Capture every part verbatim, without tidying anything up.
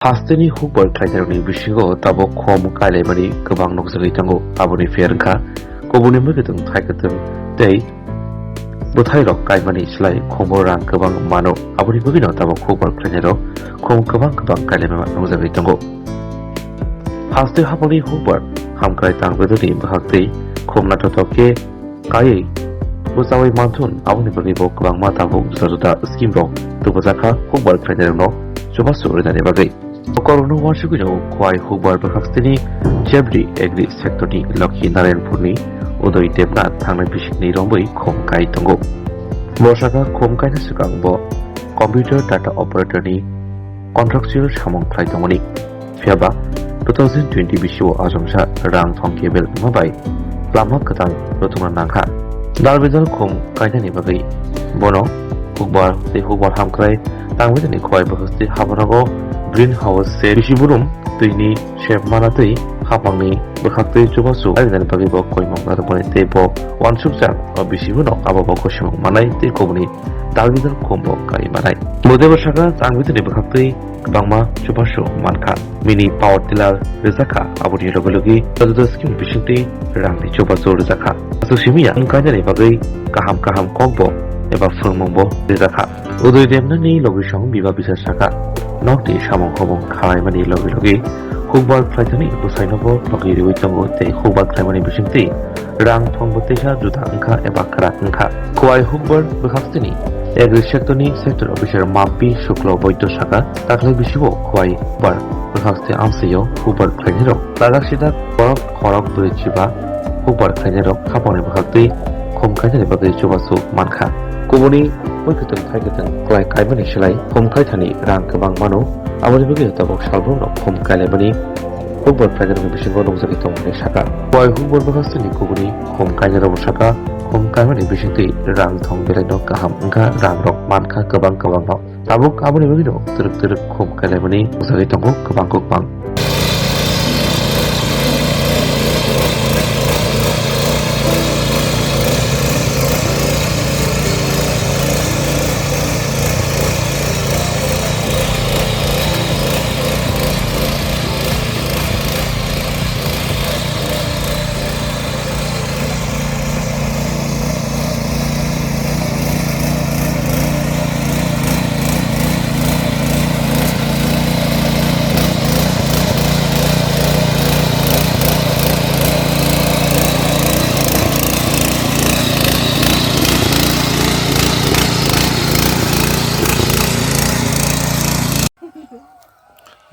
Hasteni hukbar khlainairokni bisingo tabuk khom kailaimani kwbang nukjagwi tongo. Aboni phiya wngkha kubuni mwkhwtwng thaikwtwng tei bwthairok kaimani slai khomo rang kwbang mano. Aboni bagwino tabuk hukbar khlainairok khom kwbang kwbang kailaima nukjagwi tongo. Haste haphangni hukbar hamkrai tangbedorni bwkhaktwi khum naithothok khe kaiwi bwchaui manthun, aboni bagwi bo kwbangma tabuk juda juda scheme rok tubujakha hukbar khlainairokno chubachu rwnani bagwi. Bokorokno uansugwino Khowai hukbar bwkhaktwini Chebri Agri Sector ni Lokhi Narayanpur ni Udoy Debnath thangnai bisingni romwi khum kai tongo. Bo sakha khum kaina swkang bo computer data operator ni contractual samung khlai tongmani. Phiya ba two thousand twenty bisio achomsa rang thong kebel wngma bai lama kwtal rwthwngna nangkha. Dal bidal khum kainani bagwi bono hukbar tei hukbar hamkrai tangwi tini Khowai bwkhaksti haphanogo green house se bisi burum twini sep mana tei haphangni bwkhaktwi chubachu kainani bagwi bo koimok narwkmani tei bo uansukjak o bisi bono abo bo gosimung manai tei kubuni dal bidal khum bo kai manai. Bo teibo sakha tangwi tini bwkhaktwi kwbangma chubachu mankha. Mini power tiller rwjakha, aboni logi logi juda juda scheme bisingtwi rangni chubachu rwjakha. Aswk simi ya, wng kainani bagwi kaham kaham kokbo eba phwrwngmungbo rwjakha. Udoy Debnathni logisong biba bisa sakha, nokni samung humung khalaimani logi logi hukbar khlaithani bwsainobo logi riwi tongo tei hukbar khlaimani bisingtwi rang thongbo teisa juda wngkha eba kwrak wngkha. Khowai hukbar bwkhaktini Agri Sector ni Sector Officer Mampi Shukla Boito sakha, takhwlai bisio Khowai hukbar bwkhaksti amchaio hukbar khlainairok lajak sidak borok khorok brwi chiba hukbar khlainairok haphangni bwkhaktwi khum kainani bagwi chubachu mankha. Kubuni muikwthwng thaikwthwng kwlai kaimani slai khum kaithani rang kwbang mano, aboni bagwi tabuk salbrumno khum kailaimani hukbar khlainarokni bisingo nukjagwi tongmani sakha. Khowai hukbar bwkhaktini kubuni khum kainarokbo sakha, khum kaimani bisingtwi rang thong belaino kaham wngkha, rangrok mankha kwbang kwbangno. Tabuk aboni bagwino twrwk twrwk khum kailaimani nukjagwi tongo kwbang kwbang.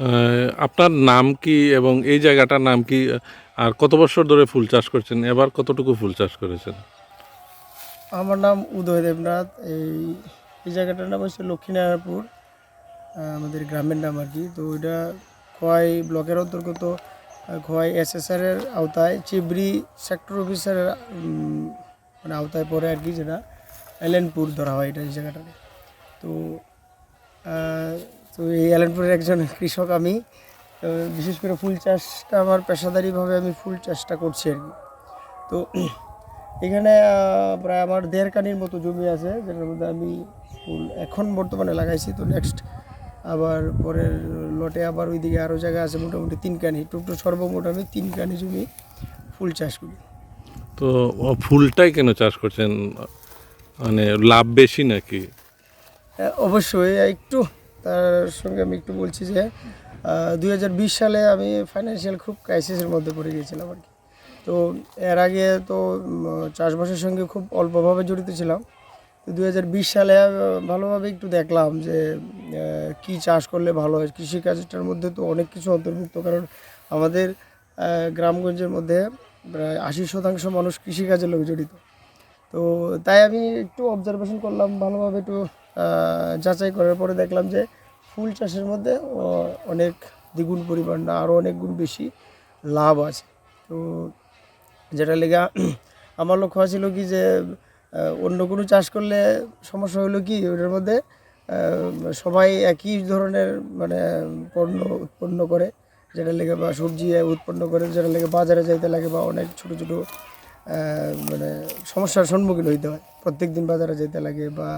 আহ, আপনার নাম কি এবং এই জায়গাটার নাম কি? আর কত বছর ধরে ফুল চাষ করছেন? এবার কতটুকু ফুল চাষ করেছেন? আমার নাম উদয় দেবনাথ। এই, এই জায়গাটার নাম হচ্ছে লক্ষ্মীনারায়ণপুর, আহ, আমাদের গ্রামের নাম আর কি। তো এটা খোয়াই ব্লকের অন্তর্গত, আহ, খোয়াই এসএসআর এর আওতায় চিবড়ি সেক্টর অফিসারের, উম, মানে আওতায় পড়ে আর কি, যেটা এলএনপুর ধরা হয় এটা এই জায়গাটাকে। তো আহ, তো এই এলানপুরের একজন কৃষক আমি। তো বিশেষ করে ফুল চাষটা আমার পেশাদারিভাবে আমি ফুল চাষটা করছি আর কি। তো এখানে, আহ, প্রায় আমার দেড় কানির মতো জমি আছে, যেটার মধ্যে আমি ফুল এখন বর্তমানে লাগাইছি। তো নেক্সট আবার পরের লটে আবার ওইদিকে আরও জায়গা আছে, মোটামুটি তিন কানি, টোটাল সর্বমোট আমি তিন কানি জমি ফুল চাষ করি। তো, ও, ফুলটাই কেন চাষ করছেন? মানে, লাভ বেশি নাকি? আহ, অবশ্যই, আহ, একটু তার সঙ্গে আমি একটু বলছি যে, আহ, দুই হাজার বিশ সালে আমি ফাইন্যান্সিয়াল খুব ক্রাইসিসের মধ্যে পড়ে গিয়েছিলাম আর কি। তো এর আগে তো, উম, চাষবাসের সঙ্গে খুব অল্পভাবে জড়িত ছিলাম। তো দুই হাজার বিশ সালে, আহ, ভালোভাবে একটু দেখলাম যে, আহ, কী চাষ করলে ভালো হয়। কৃষিকাজটার মধ্যে তো অনেক কিছু অন্তর্ভুক্ত, কারণ আমাদের আহ, গ্রামগঞ্জের মধ্যে প্রায় আশি শতাংশ মানুষ কৃষিকাজের লগে জড়িত। তো তাই আমি একটু অবজারভেশন করলাম ভালোভাবে, একটু, আহ, যাচাই করার পরে দেখলাম যে ফুল চাষের মধ্যে, ও, অনেক দ্বিগুণ পরিমাণ না, আরও অনেক গুণ বেশি লাভ আছে। তো যেটা লেগা আমার লক্ষ্য আছিল কি যে, আহ, অন্য কোনো চাষ করলে সমস্যা হলো কি, ওটার মধ্যে, আহ, সবাই একই ধরনের, মানে, পণ্য উৎপন্ন করে, যেটা লেগে বা সবজি উৎপন্ন করে, যেটা লেগে বাজারে যাইতে লাগে বা অনেক ছোট ছোট, আহ, মানে, সমস্যার সম্মুখীন হইতে হয়। প্রত্যেক দিন বাজারে যাইতে লাগে বা,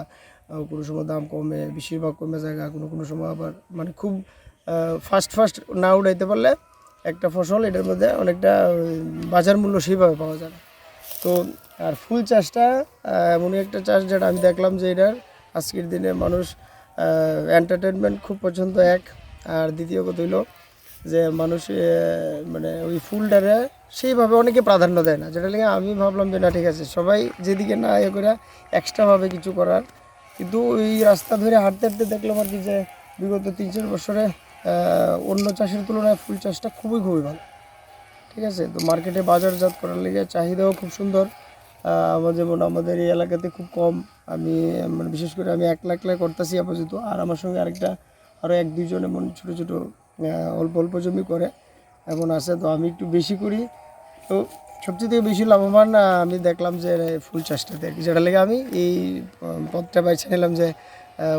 আহ, কোনো সময় দাম কমে, বেশিরভাগ কমে যায়, কোনো কোনো সময় আবার, মানে, খুব ফার্স্ট ফার্স্ট না উঠাইতে পারলে একটা ফসল এটার মধ্যে অনেকটা বাজার মূল্য সেইভাবে পাওয়া যায় না। তো আর ফুল চাষটা এমনই একটা চাষ যেটা আমি দেখলাম যে এটার আজকের দিনে মানুষ এন্টারটেনমেন্ট খুব পছন্দ এক। আর দ্বিতীয় কথা হইলো যে মানুষ মানে ওই ফুলটারে সেইভাবে অনেকে প্রাধান্য দেয় না, যেটা লেগে আমি ভাবলাম যে না, ঠিক আছে, সবাই যেদিকে না ইয়ে করে এক্সট্রাভাবে কিছু করার। কিন্তু ওই রাস্তা ধরে হাঁটতে হাঁটতে দেখলাম আর কি যে বিগত তিন চার বছরে অন্য চাষের তুলনায় ফুল চাষটা খুবই খুবই ভালো। ঠিক আছে, তো মার্কেটে বাজারজাত করার লেগে চাহিদাও খুব সুন্দর। আমার যেমন আমাদের এই এলাকাতে খুব কম, আমি মানে বিশেষ করে আমি একলা একলাই করতেছি আপাতত। আর আমার সঙ্গে আরেকটা আরও এক দুইজন এমন ছোটো ছোটো অল্প অল্প জমি করে এমন আছে, তো আমি একটু বেশি করি। তো সবচেয়ে বেশি লাভবান আমি দেখলাম যে ফুল চাষটাতে আর কি, যেটা লেগে আমি এই পথটা বেছে নিলাম যে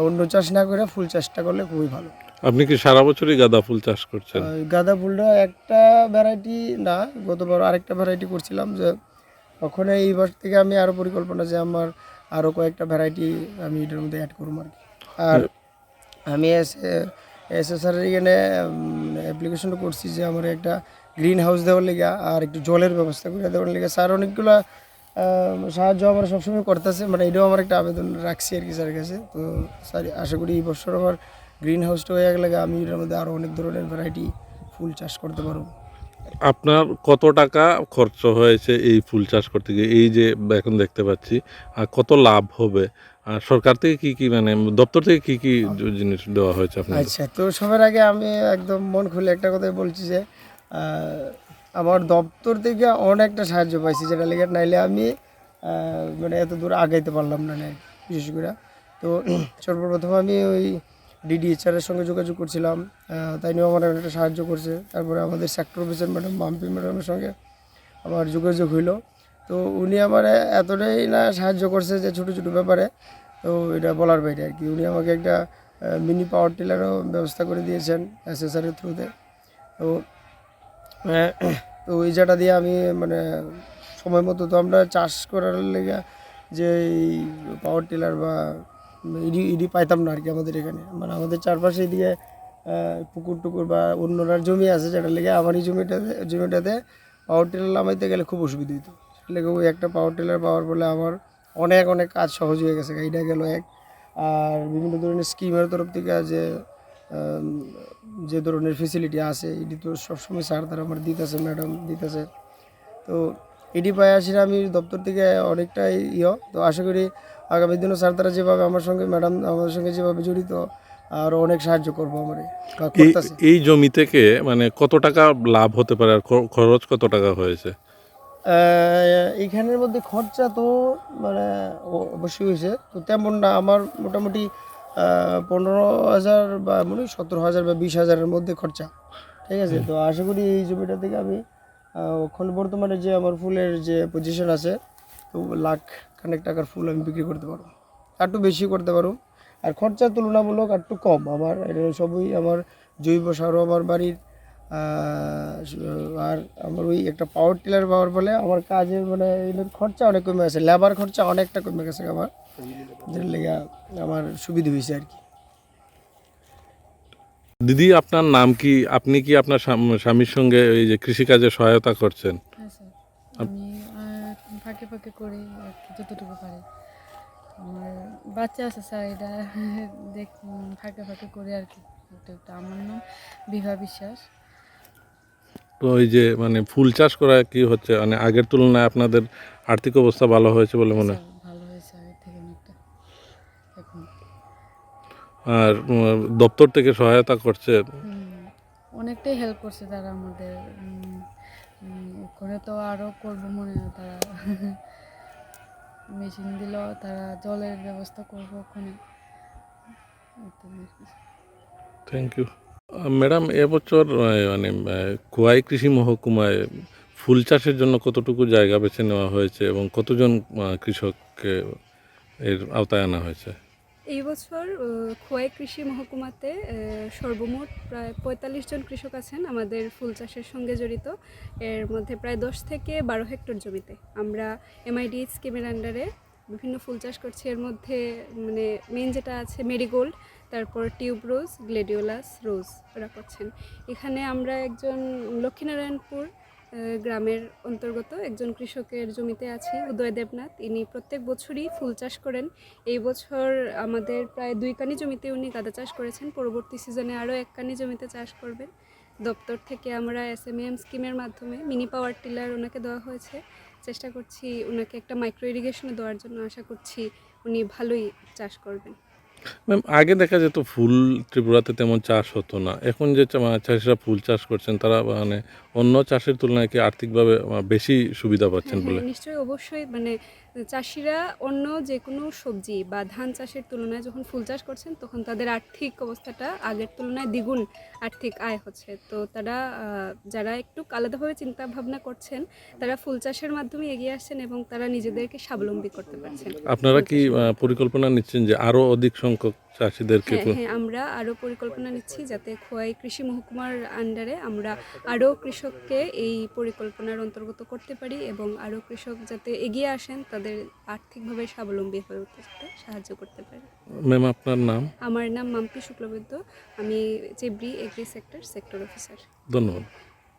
অন্য চাষ না করে ফুল চাষটা করলে খুবই ভালো। আপনি কি সারা বছরই গাঁদা ফুল চাষ করছেন? গাঁদা ফুলটা একটা ভ্যারাইটি না, গতবার আরেকটা ভ্যারাইটি করছিলাম, যে ওখানে এই বছর থেকে আমি আরও পরিকল্পনা যে আমার আরও কয়েকটা ভ্যারাইটি আমি এটার মধ্যে অ্যাড করবো আর কি। আর আমি এসএসআর এর এখানে অ্যাপ্লিকেশন করছি যে আমার একটা গ্রিন হাউস দেওয়ার লেগে আর একটু জলের ব্যবস্থা করে দেওয়ার লেগে। স্যার অনেকগুলো সাহায্য আমার সবসময় করতেছে, মানে এটাও আমার একটা আবেদন রাখছি আর কি স্যারের কাছে। তো স্যার, আশা করি এই বছর আমার গ্রিন হাউসটা হয়ে গেলে আমি এটার মধ্যে আরও অনেক ধরনের ভ্যারাইটি ফুল চাষ করতে পারবো। আপনার কত টাকা খরচ হয়েছে এই ফুল চাষ করতে গিয়ে, এই যে এখন দেখতে পাচ্ছি, আর কত লাভ হবে? আর সরকার থেকে কি কি, মানে, দপ্তর থেকে কি কি জিনিস দেওয়া হয়েছে আপনাদের? আচ্ছা, তো সবার আগে আমি একদম মন খুলে একটা কথাই বলছি যে আমার দপ্তর থেকে অনেকটা সাহায্য পাইছি, যেটা লেগে নাইলে আমি মানে এত দূর আগাইতে পারলাম না। বিশেষ করে তো সর্বপ্রথম আমি ওই ডিডি স্যারের সঙ্গে যোগাযোগ করছিলাম। তাই নিয়েও আমার একটা সাহায্য করছে। তারপরে আমাদের সেক্টর অফিসার ম্যাডাম মাম্পি ম্যাডামের সঙ্গে আমার যোগাযোগ হইলো। তো উনি আমার এতটাই না সাহায্য করছে যে ছোটো ছোটো ব্যাপারে, তো এটা বলার বাইরে আর কি। উনি আমাকে একটা মিনি পাওয়ার টিলারও ব্যবস্থা করে দিয়েছেন এসএসআর এর থ্রুতে। তো তো ওই যেটা দিয়ে আমি মানে সময় মতো তো আমরা চাষ করার লেগে যে এই পাওয়ার টিলার বা ইডি ইডি পাইতাম না আর কি। আমাদের এখানে মানে আমাদের চারপাশে এদিকে পুকুর টুকুর বা অন্যরার জমি আছে, যেটা লেগে আমার এই জমিটাতে জমিটাতে পাওয়ার টিলার লামাইতে গেলে খুব অসুবিধা হইতো। সেটা লেগে ওই একটা পাওয়ার টিলার পাওয়ার ফলে আমার অনেক অনেক কাজ সহজ হয়ে গেছে। এটা গেল এক। আর বিভিন্ন ধরনের স্কিমের তরফ থেকে যে যে ধরনের ফেসিলিটি আছে, এটি তো সবসময় স্যার তারা আমার দিতেছে, ম্যাডাম দিতেছে। তো এটি পাই আসলে আমি দপ্তর থেকে অনেকটাই ইয়ে। তো আশা করি আগামী দিনও স্যার তারা যেভাবে আমার সঙ্গে, ম্যাডাম আমাদের সঙ্গে যেভাবে জড়িত, আরও অনেক সাহায্য করবো আমার। এই জমি থেকে মানে কত টাকা লাভ হতে পারে আর খরচ কত টাকা হয়েছে? এইখানের মধ্যে খরচা তো মানে অবশ্যই হয়েছে। তো তেমন না, আমার মোটামুটি পনেরো হাজার বা মনে হয় সতেরো হাজার বা বিশ হাজারের মধ্যে খরচা। ঠিক আছে, তো আশা করি এই জমিটা থেকে আমি এখন বর্তমানে যে আমার ফুলের যে পজিশন আছে, তো লাখ খানেক টাকার ফুল আমি বিক্রি করতে পারবো। একটু বেশি করতে পারো। আর খরচা তুলনামূলক একটু কম আমার, এটা সবই আমার জৈব সারও আমার বাড়ির। আর আমার ওই একটা পাওয়ার টিলার পাওয়ার ফলে আমার কাজের মানে এদের খরচা অনেক কমে গেছে, লেবার খরচা অনেকটা কমে গেছে আমার, যেটা লেগে আমার সুবিধা হয়েছে আর কি। দিদি, আপনার নাম কি? আপনি কি আপনার স্বামীর সঙ্গে এই যে কৃষিকাজে সহায়তা করছেন? হ্যাঁ স্যার, আমি ফাঁকে ফাঁকে করি আর কি, যতটুকু পারি। আমার বাচ্চা আছে স্যার, এটা দেখ ফাঁকে ফাঁকে করি আর কি। একটু একটু। আমার নাম বিভা বিশ্বাস। তো এই যে মানে ফুল চাষ করা কি হচ্ছে, মানে আগের তুলনায় আপনাদের আর্থিক অবস্থা ভালো হয়েছে বলে মনে হয়? স্যার, ভালো হয়েছে আগের থেকে অনেকটা এখন। আর দপ্তর থেকে সহায়তা করছে? অনেকটাই হেল্প করছে তারা আমাদের। ওখানে তো আরও করবো মনে হয় তারা। মেশিন দিল, তারা জলের ব্যবস্থা করবো ওখানে। Thank you. ম্যাডাম, এবছর মানে খোয়াই কৃষি মহকুমায় ফুল চাষের জন্য কতটুকু জায়গা বেছে নেওয়া হয়েছে এবং কতজন কৃষককে এর আওতায় আনা হয়েছে? এই বছর খোয়াই কৃষি মহকুমাতে সর্বমোট প্রায় পঁয়তাল্লিশ জন কৃষক আছেন আমাদের ফুল চাষের সঙ্গে জড়িত। এর মধ্যে প্রায় দশ থেকে বারো হেক্টর জমিতে আমরা এমআইডি স্কিমের আন্ডারে বিভিন্ন ফুল চাষ করছি। এর মধ্যে মানে মেইন যেটা আছে মেরিগোল্ড, তারপর টিউব রোজ, গ্লেডিওলাস রোজ ওরা করছেন। এখানে আমরা একজন লক্ষ্মীনারায়ণপুর আহ, গ্রামের অন্তর্গত একজন কৃষকের জমিতে আছি, উদয় দেবনাথ। ইনি প্রত্যেক বছরই ফুল চাষ করেন। এই বছর আমাদের প্রায় দুই কানি জমিতে উনি গাঁদা চাষ করেছেন। পরবর্তী সিজনে আরও এক কানি জমিতে চাষ করবেন। দপ্তর থেকে আমরা এসএমএম স্কিমের মাধ্যমে মিনি পাওয়ার টিলার ওনাকে দেওয়া হয়েছে। চেষ্টা করছি ওনাকে একটা মাইক্রো ইরিগেশনে দেওয়ার জন্য। আশা করছি উনি ভালোই চাষ করবেন। ম্যাম, আগে দেখা যেত ফুল ত্রিপুরাতে তেমন চাষ হতো না। এখন যে চা-, চাষিরা ফুল চাষ করছেন, তারা মানে অন্য চাষের তুলনায় কি আর্থিকভাবে, আহ, বেশি সুবিধা পাচ্ছেন হ্যাঁ, বলে? হ্যাঁ, নিশ্চয়ই, অবশ্যই। মানে, চাষিরা অন্য যে কোনো সবজি বা ধান চাষের তুলনায় যখন ফুল চাষ করছেন, তখন তাদের আর্থিক অবস্থাটা আগের তুলনায় দ্বিগুণ আর্থিক আয় হচ্ছে। তো তারা, আহ, যারা একটু আলাদাভাবে চিন্তা ভাবনা করছেন, তারা ফুল চাষের মাধ্যমে এগিয়ে আসছেন এবং তারা নিজেদেরকে স্বাবলম্বী করতে পারছেন। আপনারা কি, আহ, পরিকল্পনা নিচ্ছেন যে আরো অধিক সংখ্যক চাষিদেরকে হ্যাঁ, ফু- হ্যাঁ, আমরা আরও পরিকল্পনা নিচ্ছি যাতে খোয়াই কৃষি মহকুমার আন্ডারে আমরা আরও কৃষককে এই পরিকল্পনার অন্তর্গত করতে পারি এবং আরও কৃষক যাতে এগিয়ে আসেন, তাদের আর্থিকভাবে স্বাবলম্বী হয়ে উঠতে সাহায্য করতে পারি। ম্যাম, আপনার নাম? আমার নাম মাম্পি শুক্লবৈদ্য। আমি Chebri agri sector sector officer. ধন্যবাদ।